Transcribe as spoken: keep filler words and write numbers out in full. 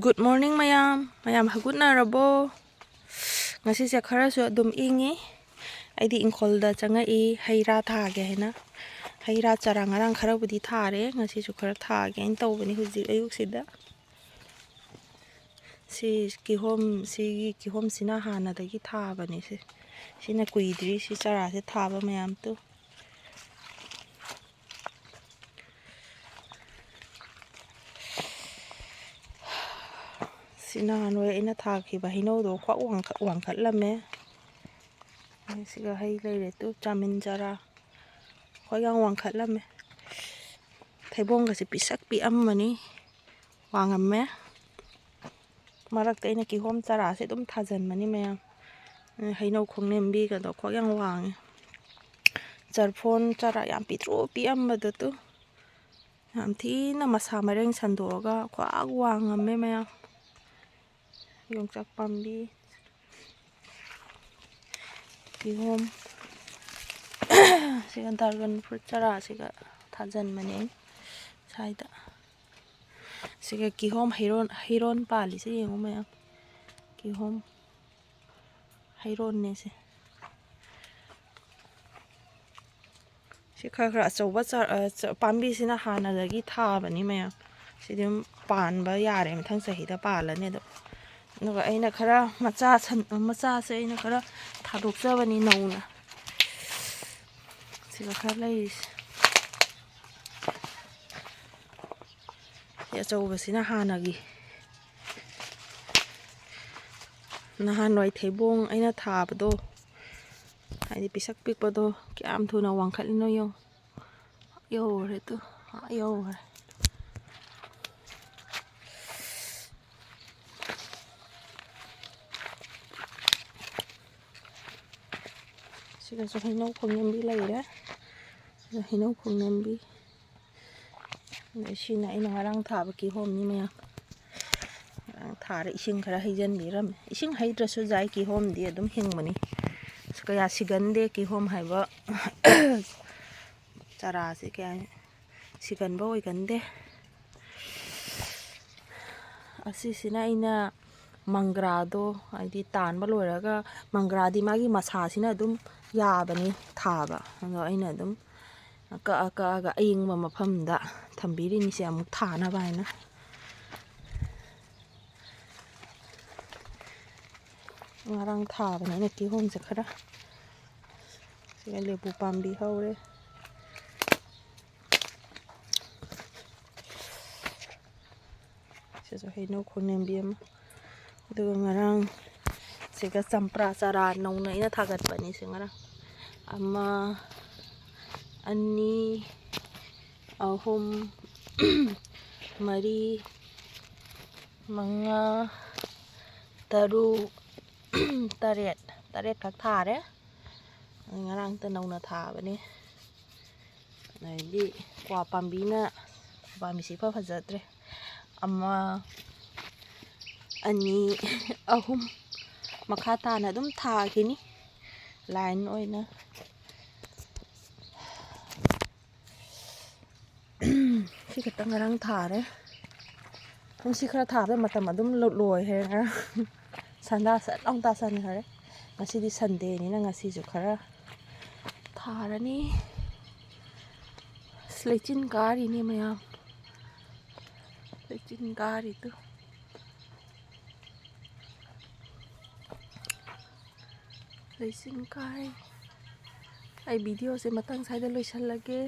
Good morning ꯃꯌꯥꯝ꯫ ꯃꯌꯥꯝ ꯍꯧꯒꯠꯅꯔꯕꯣ? ꯉꯁꯤꯁꯦ ꯈꯔꯁꯨ ꯑꯗꯨꯝ ꯏꯪꯉꯤ꯫ ꯑꯩꯗꯤ ꯏꯪꯈꯣꯜꯗ ꯆꯪꯉꯛꯏ, ꯍꯩ ꯔꯥ ꯊꯥꯒꯦ ꯍꯥꯏꯅ꯫ ꯍꯩ ꯔꯥ ꯆꯔꯥ ꯉꯔꯥꯡ ꯈꯔꯕꯨꯗꯤ ꯊꯥꯔꯦ, ꯉꯁꯤꯁꯨ ꯈꯔ ꯊꯥꯒꯦꯅ ꯇꯧꯕꯅꯤ ꯍꯧꯖꯤꯛ ꯑꯌꯨꯛꯁꯤꯗ꯫ ꯁꯤ ꯀꯤꯍꯣꯝ, ꯁꯤꯒꯤ ꯀꯤꯍꯣꯝꯁꯤꯅ ꯍꯥꯟꯅꯗꯒꯤ ꯊꯥꯕꯅꯦ꯫ ꯁꯤ, ꯁꯤꯅ ꯀꯨꯏꯗ꯭ꯔꯤ, ꯁꯤ ꯆꯔꯥꯁꯦ ꯊꯥꯕ ꯃꯌꯥꯝꯗꯨ꯫ ꯁꯤ ꯅꯍꯥꯟꯋꯥꯏ ꯑꯩꯅ ꯊꯥꯈꯤꯕ ꯍꯩꯅꯧꯗꯣ ꯈ꯭ꯋꯥꯛ ꯋꯥꯡꯈꯠ-, ꯋꯥꯡꯈꯠꯂꯝꯃꯦ꯫ ꯁꯤꯒ ꯍꯩ ꯂꯩꯔꯦ ꯇꯨ, ꯆꯥꯃꯤꯟ ꯆꯔꯥ ꯈ꯭ꯋꯥꯛ ꯌꯥꯝ ꯋꯥꯡꯈꯠꯂꯝꯃꯦ꯫ ꯊꯩꯕꯣꯡꯒꯁꯦ ꯄꯤꯁꯛ ꯄꯤꯛꯑꯝꯕꯅꯤ, ꯋꯥꯡꯉꯝꯃꯦ꯫ ꯃꯔꯛꯇ ꯑꯩꯅ ꯀꯤꯍꯣꯝ ꯆꯔꯥꯁꯦ ꯑꯗꯨꯝ ꯊꯥꯖꯟꯕꯅꯤ ꯃꯌꯥꯝ꯫ ꯍꯩꯅꯧ ꯈꯣꯡꯅꯦꯝꯕꯤꯒꯗꯣ ꯈ꯭ꯋꯥꯛ ꯌꯥꯝ ꯋꯥꯡꯉꯦ꯫ ꯆꯔꯐꯣꯟ ꯆꯔꯥ ꯌꯥꯝ ꯄꯤꯛꯇ꯭ꯔꯨ ꯄꯤꯛꯑꯝꯕꯗꯣ ꯇꯨ, ꯌꯥꯝ ꯊꯤꯅ ꯃꯁꯥ ꯃꯔꯦꯡ ꯁꯟꯗꯣꯛꯑꯒ ꯈ꯭ꯋꯥꯛ ꯋꯥꯡꯉꯝꯃꯦ ꯃꯌꯥꯝ꯫ ꯌꯣꯡꯆꯥꯛ ꯄꯥꯝꯕꯤ, ꯀꯤꯍꯣꯝ, ꯁꯤꯒ dragon fruit ꯆꯔꯥꯁꯤꯒ ꯊꯥꯖꯟꯕꯅꯦ ꯁ꯭ꯋꯥꯏꯗ꯫ ꯁꯤꯒ ꯀꯤꯍꯣꯝ ꯍꯩꯔꯣꯟ, ꯍꯩꯔꯣꯟ ꯄꯥꯜꯂꯤꯁꯦ ꯌꯦꯡꯉꯨ ꯃꯌꯥꯝ꯫ ꯀꯤꯍꯣꯝ ꯍꯩꯔꯣꯟꯅꯦ ꯁꯦ꯫ ꯁꯤ ꯈꯔ ꯈꯔ ꯑꯆꯧꯕ ꯆꯥ-, ꯑ, ꯆꯥ-, ꯄꯥꯝꯕꯤꯁꯤꯅ ꯍꯥꯟꯅꯗꯒꯤ ꯊꯥꯕꯅꯤ ꯃꯌꯥꯝ꯫ ꯁꯤꯗꯤ ꯑꯗꯨꯝ ꯄꯥꯟꯕ ꯌꯥꯔꯦ, ꯃꯊꯪ ꯆꯍꯤꯗ ꯄꯥꯜꯂꯅꯤ ꯑꯗꯣ꯫ ꯑꯗꯨꯒ ꯑꯩꯅ ꯈꯔ ꯃꯆꯥ ꯁꯟ-, ꯃꯆꯥꯁꯦ ꯑꯩꯅ ꯈꯔ ꯊꯥꯗꯣꯛꯆꯕꯅꯤ ꯅꯧꯅ꯫ ꯁꯤꯒ ꯈꯔ ꯂꯩꯔꯤꯁꯦ꯫ ꯁꯤ ꯑꯆꯧꯕꯁꯤꯅ ꯍꯥꯟꯅꯒꯤ꯫ ꯅꯍꯥꯟꯋꯥꯏ ꯊꯩꯕꯣꯡ ꯑꯩꯅ ꯊꯥꯕꯗꯣ, ꯍꯥꯏꯗꯤ ꯄꯤꯁꯛ ꯄꯤꯛꯄꯗꯣ, ꯀꯌꯥꯝ ꯊꯨꯅ ꯋꯥꯡꯈꯠꯂꯤꯅꯣ ꯌꯦꯡꯉꯣ꯫ ꯌꯧꯈ꯭ꯔꯦ ꯇꯨ, ꯑꯥ ꯌꯧꯈ꯭ꯔꯦ꯫ ꯁꯤꯗꯁꯨ ꯍꯩꯅꯧ ꯈꯣꯡꯅꯝꯕꯤ ꯂꯩꯔꯦ꯫ ꯁꯤꯗ ꯍꯩꯅꯧ ꯈꯣꯡꯅꯝꯕꯤ꯫ ꯑꯗꯩ ꯁꯤꯅ ꯑꯩꯅ ꯉꯔꯥꯡ ꯊꯥꯕ ꯀꯤꯍꯣꯝꯅꯤ ꯃꯌꯥꯝ꯫ ꯉꯔꯥꯡ ꯊꯥꯔ ꯏꯁꯤꯡ ꯈꯔ ꯍꯩꯖꯤꯟꯕꯤꯔꯝꯃꯦ꯫ ꯏꯁꯤꯡ ꯍꯩꯗ꯭ꯔꯁꯨ ꯌꯥꯏ, ꯀꯤꯍꯣꯝꯗꯤ ꯑꯗꯨꯝ ꯍꯤꯡꯕꯅꯤ꯫ ꯀꯌꯥ ꯁꯤꯒꯟꯗꯦ ꯀꯤꯍꯣꯝ ꯍꯥꯏꯕ ꯆꯔꯥꯁꯦ, ꯀꯌꯥ ꯁꯤꯒꯟꯕ ꯑꯣꯏꯒꯟꯗꯦ꯫ ꯑꯁꯤꯁꯤꯅ ꯑꯩꯅ ꯃꯪꯒ꯭ꯔꯥꯗꯣ, ꯍꯥꯏꯗꯤ ꯇꯥꯟꯕ ꯂꯣꯏꯔꯒ, ꯃꯪꯒ꯭ꯔꯥꯗꯤ ꯃꯥꯒꯤ ꯃꯁꯥꯁꯤꯅ ꯑꯗꯨꯝ ꯌꯥꯕꯅꯤ ꯊꯥꯕ꯫ ꯑꯗꯣ ꯑꯩꯅ ꯑꯗꯨꯝ ꯀꯛꯑ ꯀꯛꯑꯒ ꯑꯌꯤꯡꯕ ꯃꯐꯝꯗ ꯊꯝꯕꯤꯔꯤꯅꯤꯁꯦ, ꯑꯃꯨꯛ ꯊꯥꯅꯕ ꯍꯥꯏꯅ꯫ ꯉꯔꯥꯡ ꯊꯥꯕꯅꯦ ꯑꯩꯅ ꯀꯤꯍꯣꯝꯁꯦ ꯈꯔ꯫ ꯁꯤꯒ ꯂꯦꯕꯨ ꯄꯥꯝꯕꯤ ꯍꯧꯔꯦ꯫ ꯁꯤꯁꯨ ꯍꯩꯅꯧ ꯈꯣꯡꯅꯦꯝꯕꯤ ꯑꯃ꯫ ꯑꯗꯨꯒ ꯉꯔꯥꯡ ꯁꯤꯒ ꯆꯝꯄ꯭ꯔꯥ ꯆꯥꯔꯥ ꯅꯧꯅ ꯑꯩꯅ ꯊꯥꯒꯠꯄꯅꯤ꯫ ꯁꯤ ꯉꯔꯥꯡ ꯑꯃ, ꯑꯅꯤ, ꯑꯍꯨꯝ, ꯃꯔꯤ, ꯃꯉꯥ, ꯇꯔꯨꯛ, ꯇꯔꯦꯠ, ꯇꯔꯦꯠꯈꯛ ꯊꯥꯔꯦ꯫ ꯉꯔꯥꯡꯇ ꯅꯧꯅ ꯊꯥꯕꯅꯦ꯫ ꯑꯗꯩꯗꯤ ꯀ꯭ꯋꯥ ꯄꯥꯝꯕꯤꯅ, ꯀ꯭ꯋꯥ ꯄꯥꯝꯕꯤꯁꯤ ꯏꯐ ꯐꯖꯗ꯭ꯔꯦ꯫ ꯑꯃ, ꯑꯅꯤ, ꯑꯍꯨꯝ ꯃꯈꯥ ꯇꯥꯅ ꯑꯗꯨꯝ ꯊꯥꯈꯤꯅꯤ, ꯂꯥꯏꯟ ꯑꯣꯏꯅ꯫ ꯁꯤ ꯈꯛꯇ ꯉꯔꯥꯡ ꯊꯥꯔꯦ꯫ ꯁꯤ ꯈꯔ ꯊꯥꯕꯗ ꯃꯇꯝ ꯑꯗꯨꯝ ꯂꯣꯏꯈ꯭ꯔꯦ ꯉꯔꯥꯡ꯫ ꯁꯟꯗꯥ ꯁꯠ ꯂꯥꯎ ꯇꯥꯁꯟꯈ꯭ꯔꯦ꯫ ꯉꯁꯤꯗꯤ ꯁꯟꯗꯦꯅꯤꯅ ꯉꯁꯤꯁꯨ ꯈꯔ ꯊꯥꯔꯅꯤ꯫ ꯑꯁ, ꯂꯩꯆꯤꯟ ꯀꯥꯔꯤꯅꯦ ꯃꯌꯥꯝ, ꯂꯩꯆꯤꯟ ꯀꯥꯔꯤꯗꯨ꯫ ꯂꯩꯆꯤꯟ ꯀꯥꯏ꯫ ꯑꯩ ꯚꯤꯗꯤꯑꯣꯁꯦ ꯃꯇꯥꯡ ꯁ꯭ꯋꯥꯏꯗ ꯂꯣꯏꯁꯤꯜꯂꯒꯦ꯫